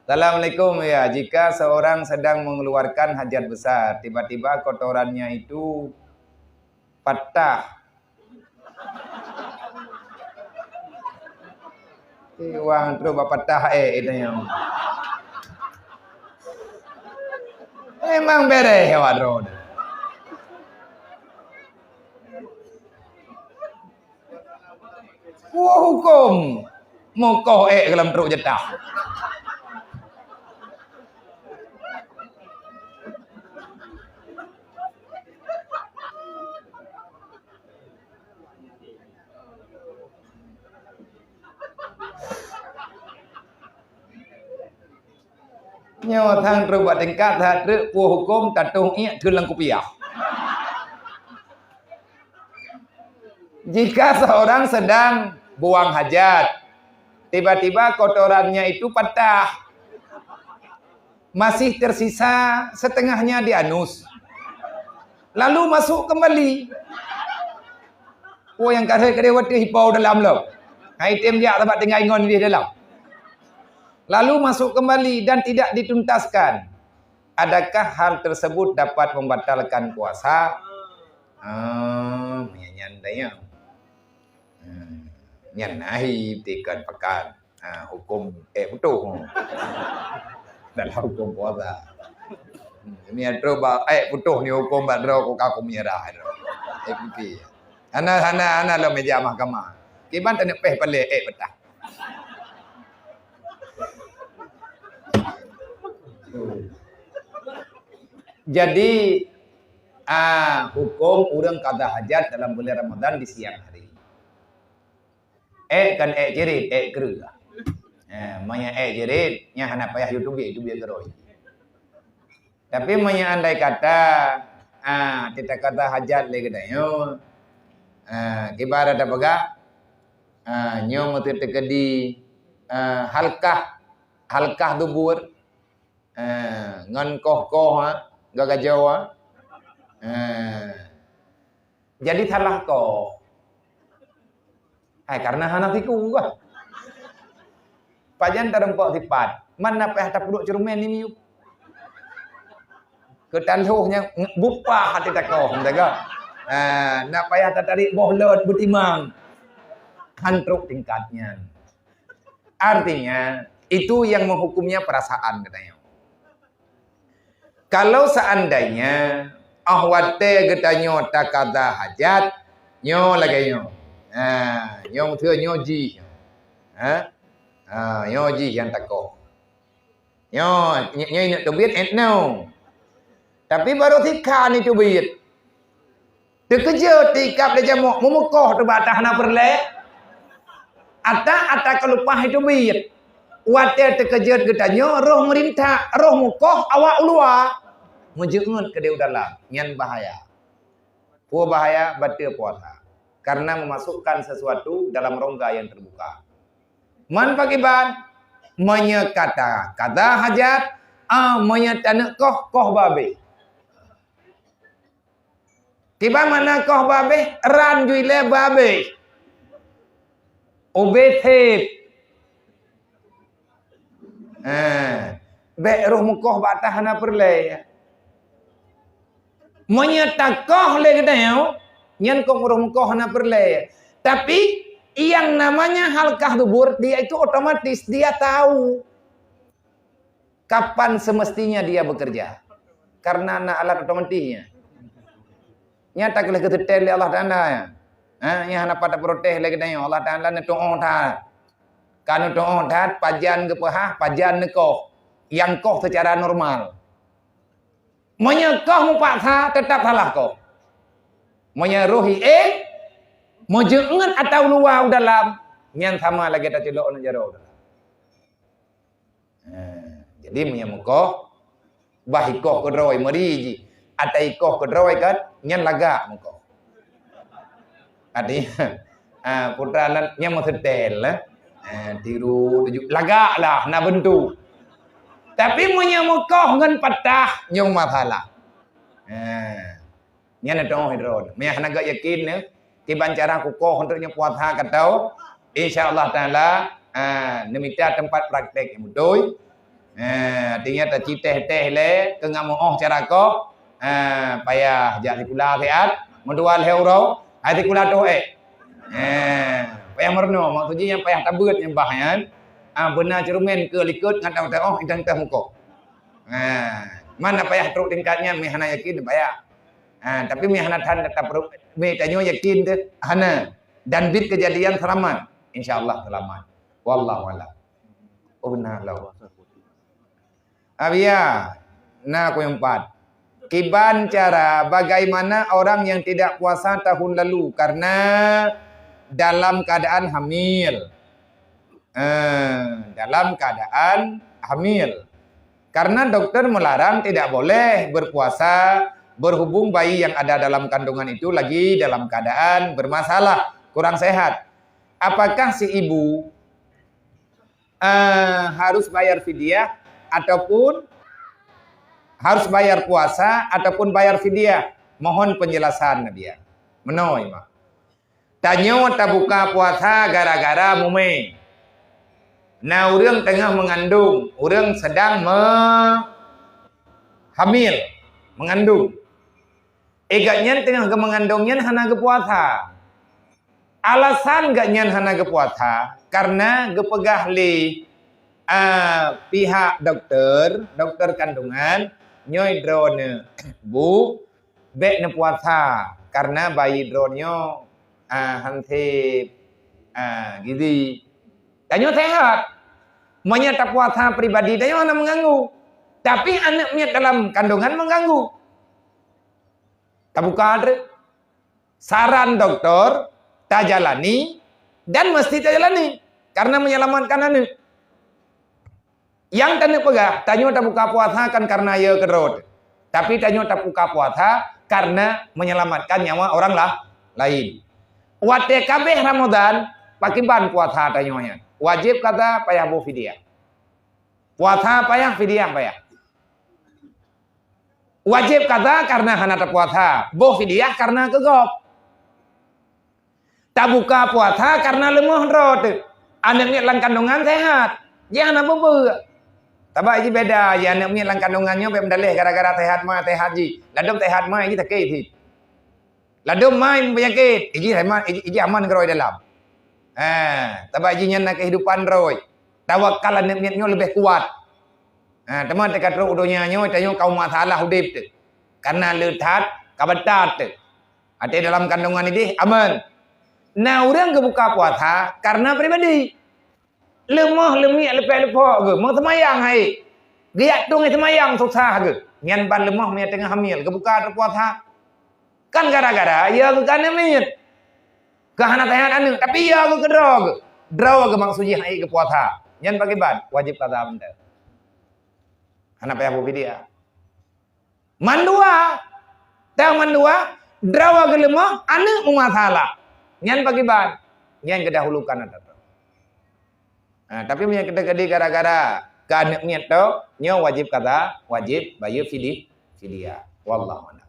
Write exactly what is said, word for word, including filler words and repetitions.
Assalamualaikum, ya. Jika seorang sedang mengeluarkan hajat besar, tiba-tiba kotorannya itu patah. Eh, wang terus bak patah, eh, itu yang. Memang bereh awak droe. Peue huköm mukoh ék lam trok jeutah? Nyoe sang trok bak tingkat that treuk peue huköm tatong iék theun lam kupiah. Jika seorang sedang buang hajat, tiba-tiba kotorannya itu patah, masih tersisa setengahnya di anus, lalu masuk kembali. Oh, nyang ka rhot keudeh watèe hipau dalam lom. Hai tem jak sabab tinggai ngon di dalam. Lalu masuk kembali dan tidak dituntaskan. Adakah hal tersebut dapat membatalkan puasa? Ah, nyan, nyan tanya. Hmm, nyan nahi tikan pakan. Ha, huköm ék putôh. Dalam huköm puasa. Hmm, nyan trok bak ék putôh ni huköm bak droe, ka huköm menyerah droe. Ék putih. Hana, hana, hana lom meja mahkamah. Kiban taneuk péh palèe ék patah. Jadi, ah, huköm ureuëng qadha hajat dalam bulan Ramadan di siang hari. Ék kon ék cirit, ék kreueh. Eh, meunyo ék cirit, nyan hana payah yue teubiet, teubiet keudroe. Tapi meunyo andai kata, ah, teuka qadha hajat lé geutanyoe, ah, kiban tapeugah, ah, nyoe meuteuk teukeudi, ah, halkah, halkah dubur, ah, ngon koh-koh, ah, gagajoe, ah. Ah. Jadi salah koh. Hai, karena hana siku kah? Pajan tarumpok sipat. Man na payah tapeuduek ceureumen ni miyueb. Keutanhoh nyang bupah até takoh, meudaga. Ah, na payah tatarék boh lôt beutimang. Han trok tingkat nyan. Artinya, itu yang menghukumnya perasaan katanya. Kalau seandainya, oh, watèe geutanyoe taqadha hajat, nyoe lagèe nyoe. Ha, nyoe meuteue nyoe jih. Ha? Ha, nyoe jih nyang takoh. Nyoe, nyoe, nyoe inong teubiet, eh, no. Tapi baru sikhan itu biet. Teukeujot teuikab lé jamok, meumeukoh teubak ata hana peureulée. Ata, ata ka leupah itu biet. Watée teukeujot geutanyoe roh meurintak, roh meukoh awak u luwa. Meujeuet keudeh u dalam, nyan bahaya. Peue bahaya? Bateue puasa. Karena memasukkan sesuatu dalam rongga yang terbuka. Man pakriban? Meunyoe kata, kata hajat, ah, meunyoe taneuk koh, koh babeh. Kiban makna koh babeh, ran jui lé babeh. Ubé theb. Eh, bék roh meukoh bak ata hana peureulée. Meunyoe takoh lé geutanyoe, nyan kong roh meukoh hana peureulée. Tapi, yang namanya halkah dubur, dia itu otomatis, dia tahu. Kapan semestinya dia bekerja. Karena na alat otomatisnya. Nyata keuh geuseutét lé Allah Taala. Ha, nyan hana pat protes lé geutanyoe. Allah Taala neutuoh that. Ka neutuoh that, pajan geupeuhah, pajan neukoh. Nyang koh secara normal. Meunyoe koh meupaksa, tetap salah koh. Meunyoe roh éh, meujeuet ata u luwa u dalam, nyan sama lagée tacilok aneuk jaroe u dalam. Ha, jadi meunyoe meukoh, bah ikoh keudroe meuri jih. Ata ikoh keudroe kan, nyan lagak meukoh. Artinya, ha, putra nan nyan meuseutét lah. Ha, tiru tuju lagak lah na beuntuk. Tapi meunyoe meukoh ngon patah, nyoe masalah. Ha. Nyan na teuh droe. Meunyoe hana gak yakin nyoe, kiban cara kukoh untuk nyoe puasa ka tau. Insya Allah Taala, ah, neumita tempat praktek nyang beutôi. Eh, artinya taciteh-teh lé, keu ngameuoh cara koh. Eh, payah jak sikula siat, meudua lhée uroe, hai sikula toh ék. Eh, payah meurunoe, maksud jih nyan payah tabeuet nyang bah nyan. Ah, beuna ceureumen keu likot ngon teuh-teuh oh, itang teuh mukoh. Eh, mana payah trok tingkat nyan, meuhana yakin payah. Ah, tapi meuhana that tapeureuet, meutanyoe yakin teuh hana. Dan bit keujadian seulamat, insya Allah seulamat. Wallahu a'lam. Oh, na lom. Abia, na ku nyang pat. Kiban cara bagaimana orang yang tidak puasa tahun lalu karena dalam keadaan hamil? Eh, dalam keadaan hamil. Karena dokter melarang tidak boleh berpuasa berhubung bayi yang ada dalam kandungan itu lagi dalam keadaan bermasalah, kurang sehat. Apakah si ibu eh, harus bayar fidyah ataupun harus bayar puasa ataupun bayar fidyah? Mohon penjelasan, Nadia. Meunoe, Mak. Tanyoe tabuka puasa gara-gara mumé. Na ureuëng teungoh meungandong, ureuëng sedang me-, hamil, meungandong. Eh, gobnyan teungoh geumeungandong nyan hana geupuasa. Alasan gobnyan hana geupuasa, karena geupeugah lé, a, pihak dokter, dokter kandungan, nyoe droeneuh, Bu, bék neupuasa, karena bayi droeneuh nyoe, a, han sép, a, gizi. Tanyoe sehat. Meunyoe tapuasa pribadi, tanyoe hana meuganggu. Tapi aneuëk miet dalam kandungan meuganggu. Tabuka treuk. Saran doktor tajalani dan mesti tajalani karena menyelamatkan aneuëk. Nyang taneuk peugah, tanyoe tabuka puasa kan karena ya keudroe, tapi tanyoe tabuka puasa karena menyelamatkan nyawa orang lah, lain. Watée ka abéh Ramadan, pakiban puasa tanyoe nyan? Wajéb qadha, payah boh fidyah. Puasa payah, fidyah payah. Wajéb qadha karena hana tapuasa, boh fidyah karena keu gob. Tabuka puasa karena leumoh droe teuh. Aneuëk miet lam kandungan sehat, jih hana beubeuek. Sabab jih beda, jih aneuëk miet lam kandungan nyoe bék meudaleh gara-gara sehat ma, sehat jih. Ladôm sehat ma, jih sakét cit. Ladôm ma peunyakét, jih aman, jih aman keudroe dalam. Ha, sabab jih nyan na kehidupan droe. Tawakal aneuëk miet nyoe leubeh kuat. Ha, teuma teuka trok u donya nyoe, tanyoe ka masalah udeb teuh. Karena le that, ka batat teuh. Até dalam kandungan idéh aman. Na ureuëng geubuka puasa karena pribadi. Leumoh leumiek leupah-leupah geuh, meuseumayang hai. Geujak tueng seumayang susah geuh. Nyan ban leumoh meunyo teungoh hamil, geubuka puasa. Kan gara-gara ya geuh keu aneuëk miet. Keu hana sehat aneuëk, tapi ya geuh keu droe geuh. Droe geuh maksud jih hai geupuasa. Nyan pakiban, wajéb qadha mantong. Hana payah boh fidyah. Mandua, teuh mandua, droe geuh leumoh, aneuëk meumasalah. Nyan pakiban, nyan geudahulukan ata droe. Ha, tapi meunyo kita jadi gara-gara keu aneuëk miet teuh, nyoe wajéb qadha, wajéb bayeue fidi-, fidyah. Wallahu a'lam.